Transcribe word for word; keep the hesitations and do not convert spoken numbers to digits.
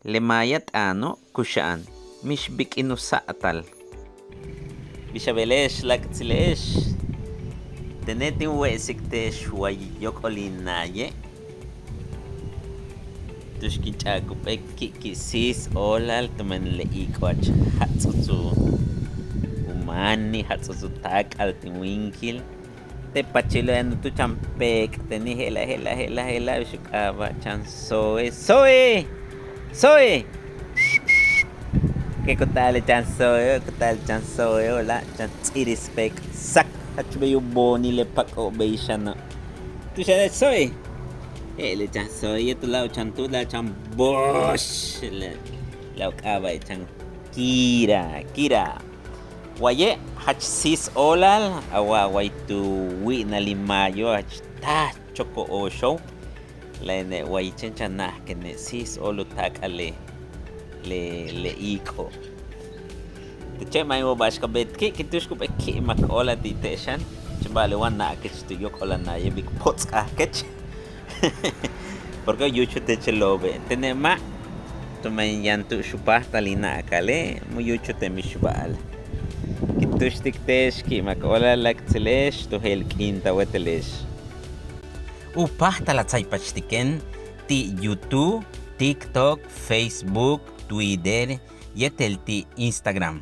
Le maaya t'aano' kuxa'an, mix bik'in u sa'atal. Bix a beele'ex láak'tsile'ex, tene' tin we'esik te'ex way yóok'ol in naaye'. Tu'ux kin ch'a'ak jump'éel ki' ki' síis óolal tumen le iik'o' jach jats'uts u máani', jats'uts u taak'al tin wíinkil. Te' paachilo' yaan tu chan peek'tenil je'ela' je'ela' je'ela' je'ela' bix u k'aaba' chan Zoe. Zoe, Zoe. Ke ku taal le chan Zoe, ku taal le chan Zoe, je'ela' chan ts'íiris peek' sak. Jach bey u boonil le pak'o'ob bey xano'. Tu'ux yaan Zoe. Je'el le chan Zoe, yéetel u láak' u chan tu'ud, u láak' chan boox. Le u k'aaba' chan Kira, Kira. Waye' jach síis óolal a wa way tu wi'nal in maayo', jach táaj choko' ooxo'ob. La'aye' way chéen chan na'aj kene' síis óol u taak'al le le iik'o'. Teche' ma' in wojel ba'ax ka beetik ki' tu'ux jump'éel ki'imak óolal ti' te'ex xan. Chéen ba'ale' wa na'akech tu yóok'ol a naaye' bik pots'k'ajkech. Porque u yúuchul teech le loobe', tene' ma'. Tumen yaan tu'ux u páajtal in na'akale' mu yúuchul teech mix ba'al. Kin túuxtik te'ex ki'imak óolal láak'tsile'ex tu jeel k'iin ta wéetele'ex. U páajtal a tsaypachtiken ti' YouTube, TikTok, Facebook, Twitter yéetel ti' Instagram.